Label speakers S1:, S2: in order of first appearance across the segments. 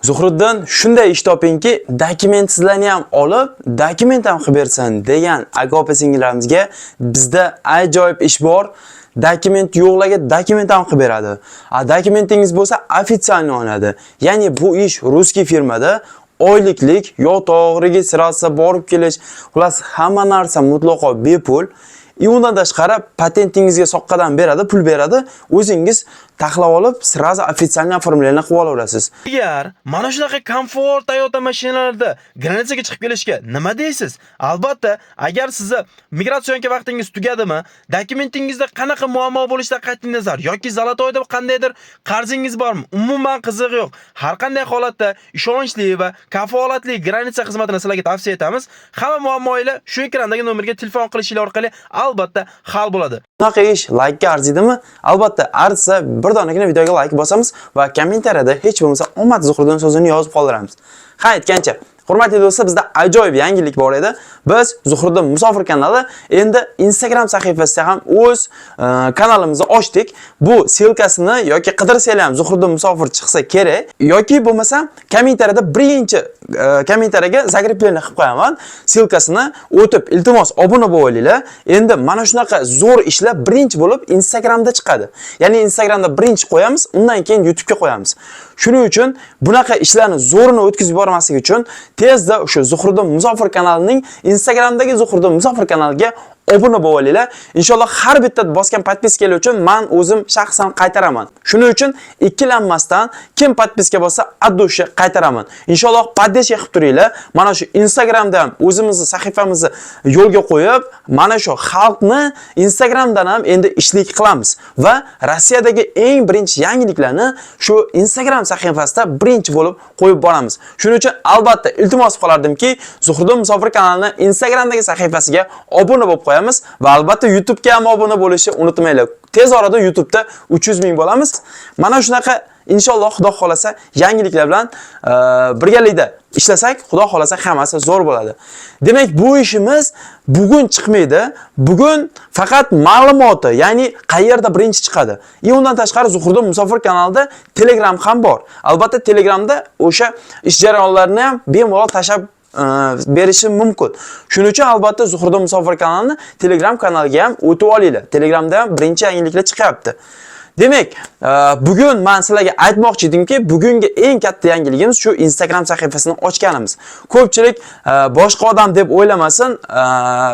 S1: Zuhriddin, shunday ish topingki, dokumentsizlarni ham olib, dokument ham qilib bersin degan aka opa singillarimizga bizda ajoyib ish bor. Dokument yo'qlarga dokument ham qilib beradi. A dokumentingiz bo'lsa, официально oladi. Ya'ni bu ish русский firmada oyliklik, yotoq, registratsiya, borib kelish, xullas hamma narsa mutlaqo bepul. И undan tashqari patentingizga soqqadan beradi, pul beradi. O'zingiz taxlab olib, сразу официально оформление qilib olaverasiz.
S2: Agar mana shunaqa komfort Toyota mashinalarda граница ga chiqib kelishga nima deysiz? Albatta, agar sizni миграционка vaqtingiz tugadimi, dokumentingizda qanaqa muammo bo'lishidan qat'iy nazar yoki золотой da qandaydir qarzingiz bormi? Umuman qizig'i yo'q. Har qanday holatda ishonchli va kafolatli граница xizmatini sizlarga tavsiya etamiz. Hamma muammoinglar shu ekrandagi nomerga telefon qilishinglar orqali albatta hal bo'ladi.
S1: Bunaqa ish laykka arziydimi? Albatta, arzisa, bir donagina videoga layk bosamiz va kommentariyada hech bo'lmasa "Omad, Zuhriddin" so'zini yozib qoldiramiz. Ha, aytgancha, hurmatli do'stlar, bizda ajoyib yangilik bor edi. Biz Zuhriddin Musofir kanali endi Instagram sahifasida ham o'z kanalimizni ochdik. Bu ссылка sini yoki qidirsanglar ham Zuhriddin Musofir chiqsa kerak yoki bo'lmasa kommentariyada birinchi kommentariyaga закрепление qilib qo'yaman. Ссылка sini o'tib, iltimos, obuna bo'lib olinglar. Endi mana shunaqa zo'r ishlar birinchi bo'lib Instagramda chiqadi. Ya'ni Instagramda birinchi qo'yamiz, undan keyin YouTube'ga qo'yamiz. Shuning uchun bunaqa ishlarni zo'rini o'tkazib yubormaslik uchun tezda o'sha Zuhriddin Musofir kanalining Instagramdagi Zuhriddin Musofir kanaliga obuna bo'lib olinglar. Inshaalloh har bitta bosgan подписка lar uchun men o'zim shaxsan qaytaraman. Shuning uchun ikkilanmasdan kim подписка bo'lsa, от души qaytaraman. Inshaalloh поддержка qilib turinglar. Mana shu Instagramda ham o'zimizni sahifamizni yo'lga qo'yib, mana shu xalqni Instagramdan ham endi ishlik qilamiz va Rossiyadagi eng birinchi yangiliklarni shu Instagram sahifasida birinchi bo'lib qo'yib boramiz. Shuning uchun albatta iltimos qilardimki, Zuhriddin Musofir kanalini Instagramdagi sahifasiga obuna bo'lib qo'yamiz va albatta YouTube'ga ham obuna bo'lishni unutmanglar. Tez orada YouTube'da 300 ming bo'lamiz. Mana shunaqa inshaalloh, Xudo xolasa, yangiliklar bilan birgalikda ishlasak, Xudo xolasa, hammasi zo'r bo'ladi. Demak, bu ishimiz bugun chiqmaydi. Bugun faqat ma'lumoti, ya'ni qayerda birinchi chiqadi. И undan tashqari Zuhriddin Musofir kanalida Telegram ham bor. Albatta Telegramda o'sha ish jarayonlarini ham bemalol tashlab berishim mumkin. Shuning uchun albatta Zuhriddin Musofir kanalini Telegram kanaliga ham o'tib olinglar. Telegramda ham birinchi yangiliklar chiqyapti. Demak, bugun men sizlarga aytmoqchi edimki, bugungi eng katta yangiligimiz shu Instagram sahifasini ochganimiz. Ko'pchilik boshqa odam deb o'ylamasin,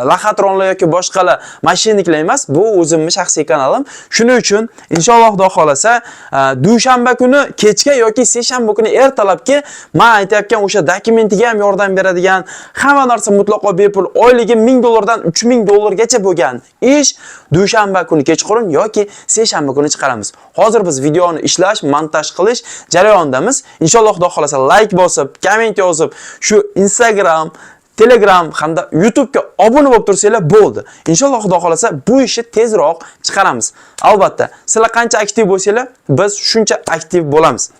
S1: лохотрон lar yoki boshqalar, мошенник lar emas, bu o'zimning shaxsiy kanalim. Shuning uchun inshaalloh, Xudo xolasa, dushanba kuni kechga yoki seshanba kuni ertalabki men aytayotgan o'sha dokumentiga ham yordam beradigan, hamma narsa mutlaqo bepul, oyligi 1000 dollardan 3000 dollargacha bo'lgan ish dushanba kuni kechqurun yoki seshanba kuni chiqaramiz. Hozir biz videoni ishlash, montaj qilish jarayonidamiz. Inshaalloh, Xudo xolasa, layk bosib, komment yozib, shu Instagram, Telegram hamda YouTube'ga obuna bo'lib tursanglar bo'ldi. Inshaalloh, Xudo xolasa, bu ishni tezroq chiqaramiz. Albatta, sizlar qancha aktiv bo'lsanglar, biz shuncha aktiv bo'lamiz.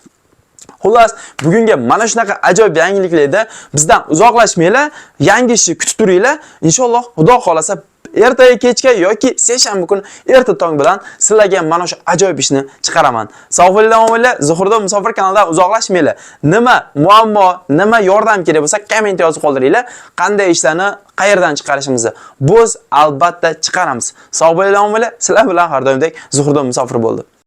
S1: Xullas, bugungi mana shunaqa ajoyib yangiliklarda bizdan uzoqlashmanglar, yangi ishni kutib turinglar. Inshaalloh, Xudo xolasa, ertaga kechga yoki seshanba kuni erta tong bilan sizlarga mana shu ajoyib ishni chiqaraman. Sog' bo'linglar, omon bo'linglar. Zuhriddin Musofir kanalidan uzoqlashmanglar. Nima muammo, nima yordam kerak bo'lsa, komment yozib qoldiringlar. Qanday ishlarni qayerdan chiqarishimizni biz albatta chiqaramiz. Sog' bo'linglar, omon bo'linglar. Sizlar bilan har doimdek Zuhriddin Musofir bo'ldi.